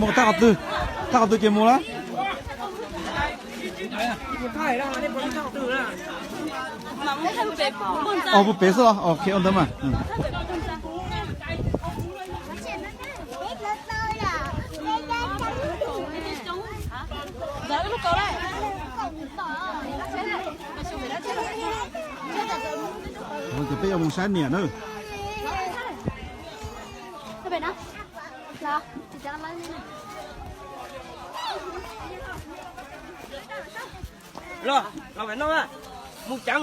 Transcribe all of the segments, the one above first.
Mus thaj qhov twg? Thaj qhov twg ces mus lawm. Ua pem xwb los? Ok, ua ntawd mas. Ces peb yuav mus saib niam na. Los, los pem no, mus ceev.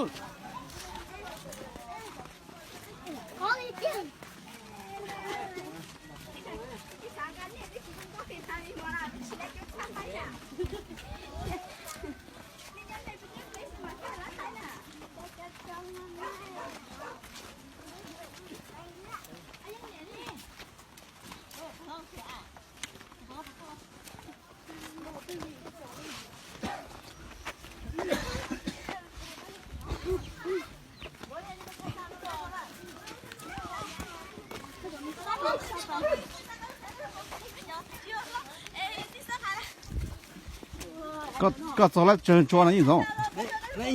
Koj txog lawm tsawg tshua no Yeej Zoov? Los,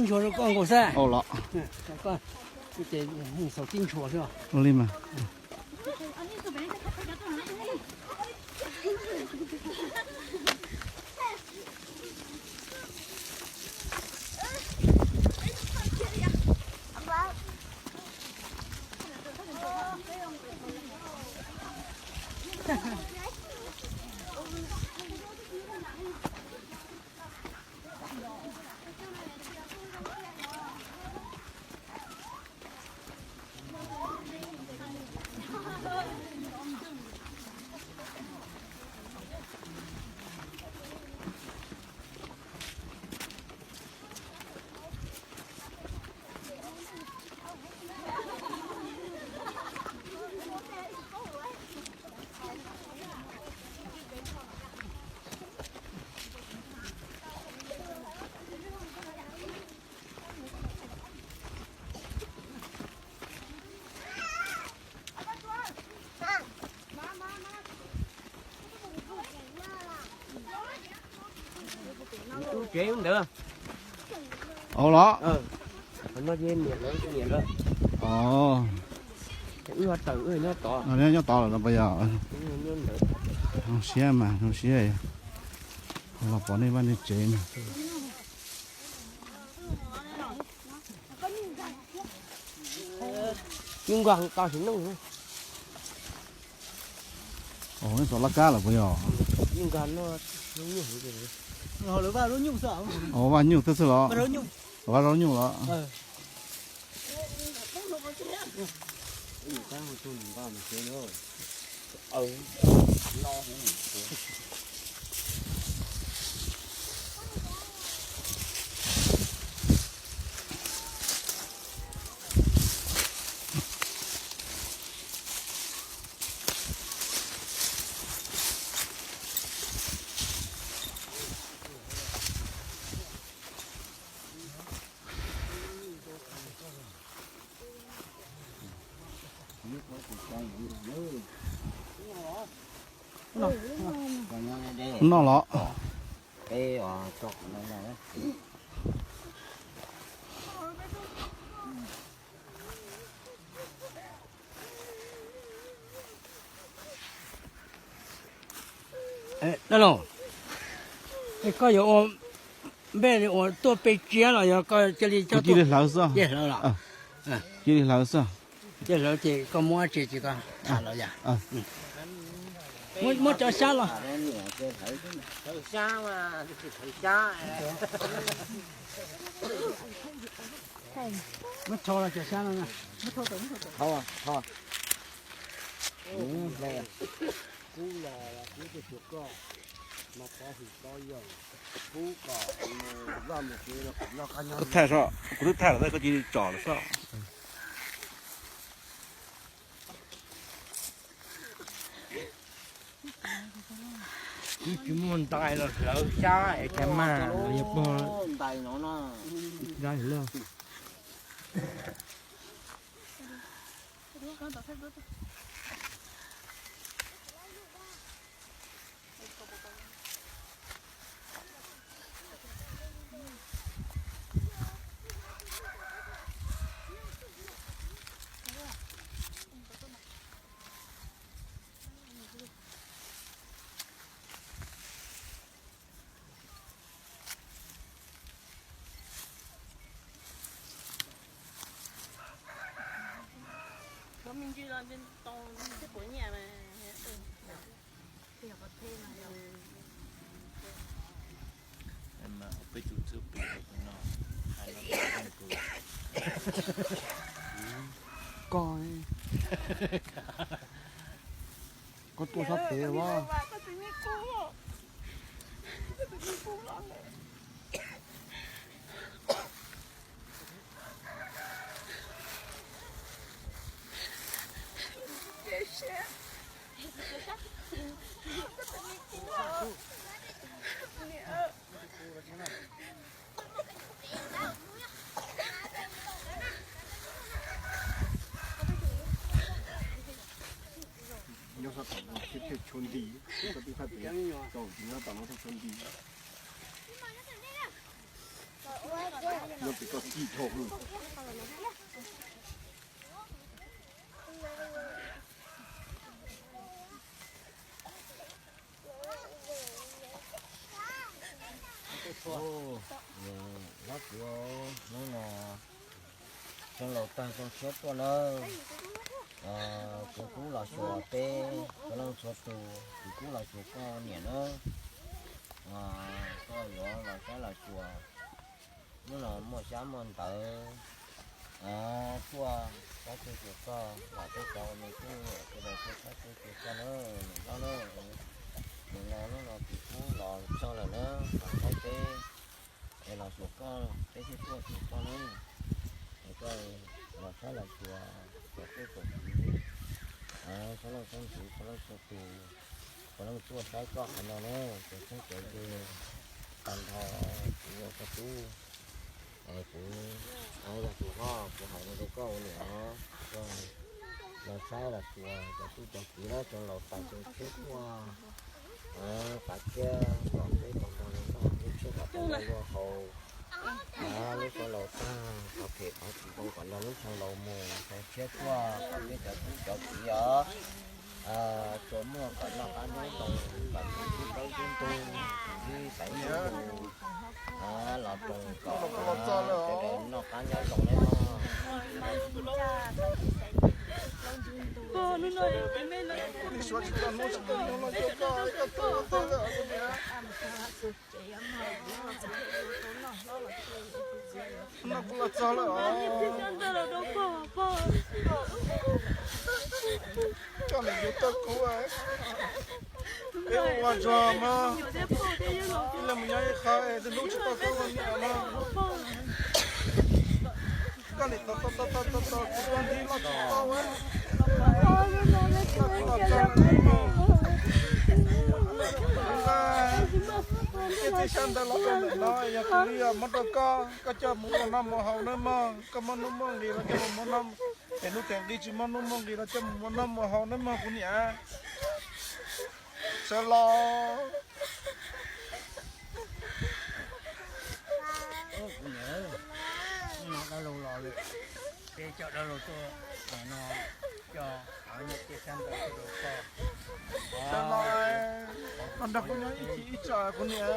Ua los? Nyob tod lawm no puas yog? Zoo siab mas, zoo siab los pom nej vaj nej tsev na. Ub, nej txog laj kab lawm puas yog? Vaj nyuj twb xwb los? Vaj zaub nyuj los? Noj los? Dab laug, koj yuav ua npej li uas tuaj pe tsiab los yog koj cia li coj cia li hlawv xwb? Cia li hlawv xwb. Cia li hlawv ces koj muab tsis tsis tau tham los yog. Muab cov xyab los. Muab tho los cov xyab no. Kuv twb thaij, kuv twb thaij lawm, koj cia li tsom lawm xwb. Twb tsis muaj ntais los hlawv xyab es cas mas los yog pog ntais no na. Peb tus txwj pwm no, hais no koj, koj tuaj sab pem as. Nyob sab tom no thiab thiaj tshuav nti, koj twb thaij pem, koj tsis nyob tom no thiaj tshuav nti. Nyob pem koj tij dhau lawm. Hlob Kwv, hnub no xyoo laus tag xyoo tshiab tuaj nawb. Kuv kuj los xyuas peb txhua leej txhua tus, kuv kuj los xyuas koj niam nawb. Koj yuav los saib los xyuas, hnub no muaj xyab muaj ntawv tuaj saib tuaj xyuas koj, los peb cov me tub me nyuam sawv daws tuaj saib tuaj xyuas koj nawb niam hlob nawb. Nim no hnub no kuv kuj los txog lawm nawb, los saib peb es los xyuas koj, peb thiaj tuaj xyuas koj nawb. Es koj los saib los xyuas, xyuas peb txhua tus, txhua leej txhua tus, txhua leej tuaj saib koj qhov no nawb, cov txheeb cov ze tag nrho kuv ua koj tub. Es kuv, yog tus hlob kuv hais no rau koj ua niam, koj los saib los xyuas cov tub cov kiv na, xyoo laus tag xyoo tshiab tuaj, qav tshiab kom peb kom noj, lub tshiab kom peb noj luaj haus, lub xyoo laus tag qhov phem qhov tsis zoo kom nrog lub xyoo laus mus, xyoo tshiab tuaj kom peb cov tub cov kiv os, tsuas muaj kom noj qab nyob zoo, kom tub tub ntug, tub xaiv nyob mus los roos kom sawv daws noj qab nyob zoo nawb mog. No kuv los txog lawm os. Koj niam yug tau kuv, peb ua zog mog, ib leeg mus nyob ib qho es twb hlub tsis tau koj ua niam mog. Koj niam tos tos tos tos tos kuv ua ntij los tsis tau. Kuv los txog lawm os. Tej txij sab ntawd los rau ntawm no yog kuv li os, muab rau koj, koj coj mus ua noj mus haus nawb mog. Koj muaj nuj muaj nqis los coj mus ua noj, es hnub teem nqi tsis muaj nuj muaj nqis los coj mus ua noj mus haus nawb mog kuv niam. Sawv los. Kuv niam, hnub no dab laug los lawm, peb coj dab laug tuaj no, coj qhov nyiaj txiag sab ntawd tuaj rau koj. Sawv los, los nrog kuv nyob ib chim ib tsam kuv niam.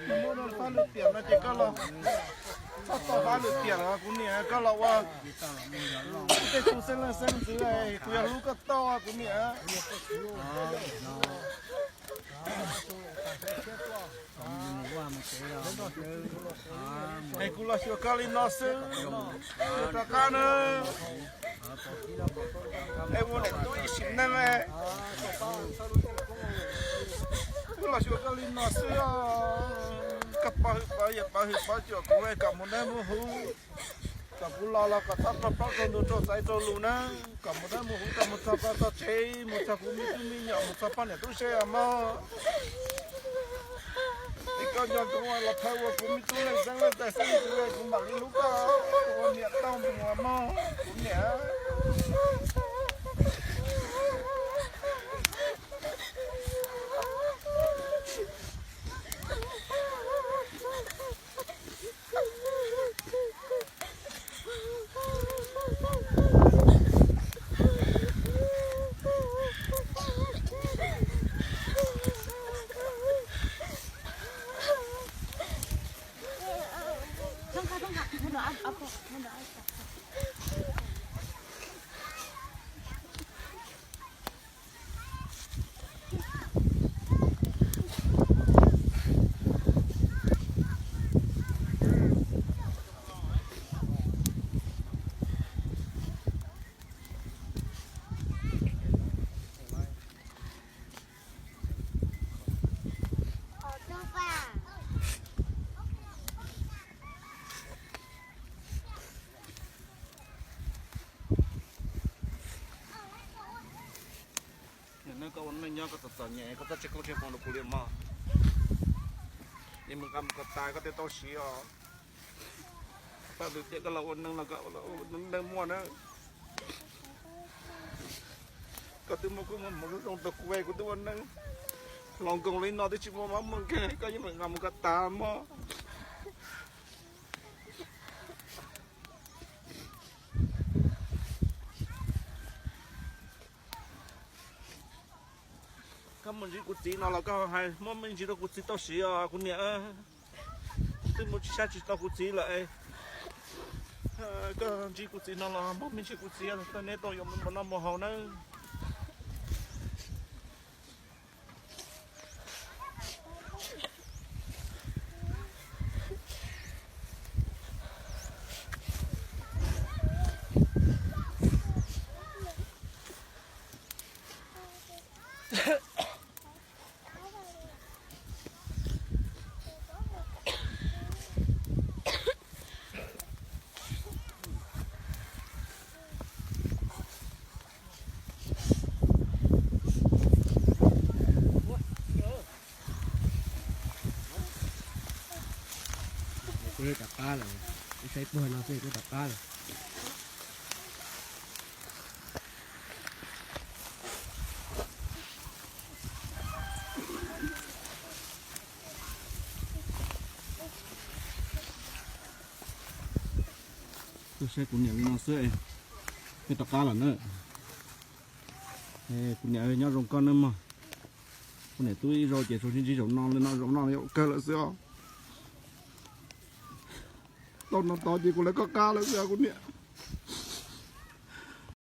Muab rau fab lwm tiam no ces koj los, txhob tau fab lwm tiam lawm kuv niam, koj los ua tej tug xeeb leej xeeb ntxwv, kuv yog hlub koj tau kuv niam. Es kuv los xyuas koj li no xwb, rov qab na. Es ua niam tub ib sim neej, kuv los xyuas koj li no xwb. Koj pov hwm pov yawm pov hwm pov cuam kuv kom mus dawb mus huv, kom kuv los los kom txhob raug plaub raug ntug raug xaiv raug lus na, kom mus dawb mus huv kom mus txog pab txog tsev, mus txog kuv me tub me nyuam, mus txog poj niam tub se os mog. Es koj nco ntsoov los thawb ua kuv me tub leej xeeb leej tais xeeb ntxwv, kuv mam li hlub koj ua niam tau mus mog kuv niam. Ua neej nyob koj txom txom nyem koj txhob tseg koob tseg hmoov rau kuv li mog. Yeej mus nqa mus koj tas koj thiaj tau siv os. Paj Lwm tias koj los ua neej no koj ua neej muaj na. Koj twb muaj koob muaj hmoov zoo zoo rau kuv, kuv twb ua neej hloov nkoos li no twb tsis muaj mov muaj nkeeg, koj yeej mus nqa mus koj tas mog. Koj mus ntsib kuv txiv no los koj hais muab me ntsis rau kuv txiv tau siv os kuv niam. Twb mus tsis saib tsis tau kuv txiv lawm. Koj ntsib kuv txiv no los muab me ntsis kuv txiv, koj neb tau yuav mus noj mus haus nawb. Kuv rov qab lawm, kuv saib puag no xwb kuv rov qab lawm. Tuaj saib kuv niam li no xwb, peb rov qab lawm na. Kuv niam nyob zoo koj nawb mog. Kuv niam tub ib zaug ces tsuas sib ntsib zaum no li no, zaum no yuav kawg lawm xwb os. Tau no tod ces kuv lawv koj qab lawm xwb os kuv niam.